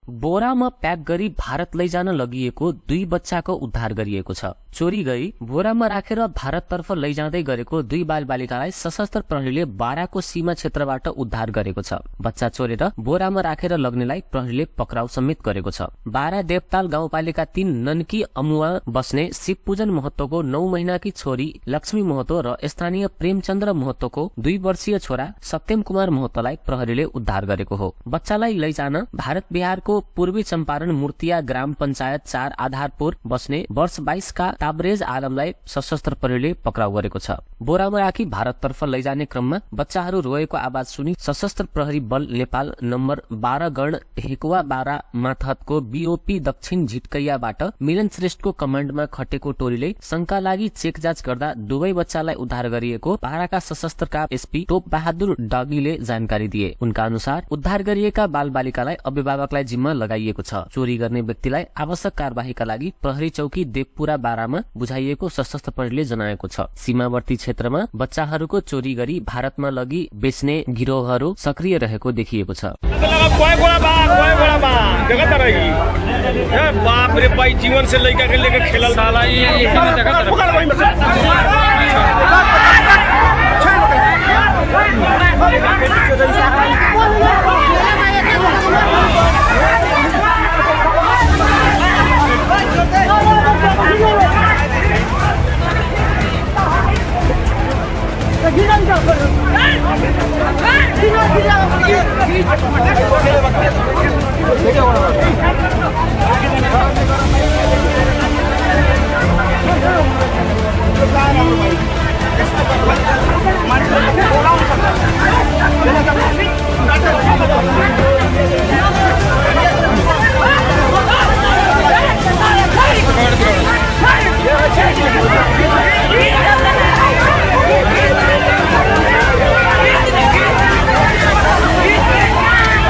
बोरामा प्याक गरी भारत लैजान लगिएको 2 बच्चाको उद्धार गरिएको छ। चोरी गरी बोरामा राखेर भारततर्फ लैजाँदै गरेको 2 बालबालिकालाई सशस्त्र प्रहरीले बाराको सीमा क्षेत्रबाट उद्धार गरेको छ। बच्चा चोरेर बोरामा राखेर लग्नेलाई प्रहरीले पक्राउ समेत गरेको छ। बारा देवताल गाउँपालिका 3 ननकी अमुवा बस्ने शिवपूजन महतोको 9 महिनाकी छोरी लक्ष्मी महतो र स्थानीय प्रेमचन्द्र महतोको 2 वर्षीय छोरा सत्यम कुमार महतोलाई प्रहरीले उद्धार गरेको हो। बच्चालाई लैजान भारत बिहारको पूर्वी चम्पारण मूर्तिया ग्राम पञ्चायत 4 आधारपुर बस्ने वर्ष 22 का ताबरेज आलमलाई सशस्त्र प्रहरीले पक्राउ गरेको छ। बोरामा राखी भारततर्फ लैजाने क्रममा बच्चाहरू रोएको आवाज सुनि सशस्त्र प्रहरी बल नेपाल नम्बर 12 गण हेकुवा बारा माथहतको बीओपी दक्षिण झिटकैयाबाट मिलन श्रेष्ठको कमाण्डमा खटेको टोलीले शंका लागि चेक जाँच गर्दा दुवै बच्चालाई उद्धार गरिएको बाराका सशस्त्रका एसपी टोप बहादुर डगीले जानकारी दिए। उनका अनुसार उद्धार गरिएका बालबालिकालाई अभिभावकलाई जिम्मा लगाइएको छ। चोरी गर्ने व्यक्तिलाई आवश्यक कार्यवाहीका लागि प्रहरी चौकी देवपुरा बारामा बुझाइएको सशस्त्र प्रहरीले जनाएको छ। सीमावर्ती क्षेत्रमा बच्चाहरूको चोरी गरी भारतमा लगी बेच्ने गिरोहहरू सक्रिय रहेको देखिएको छ। जीवन से लड़का के लेकर खेलल Mana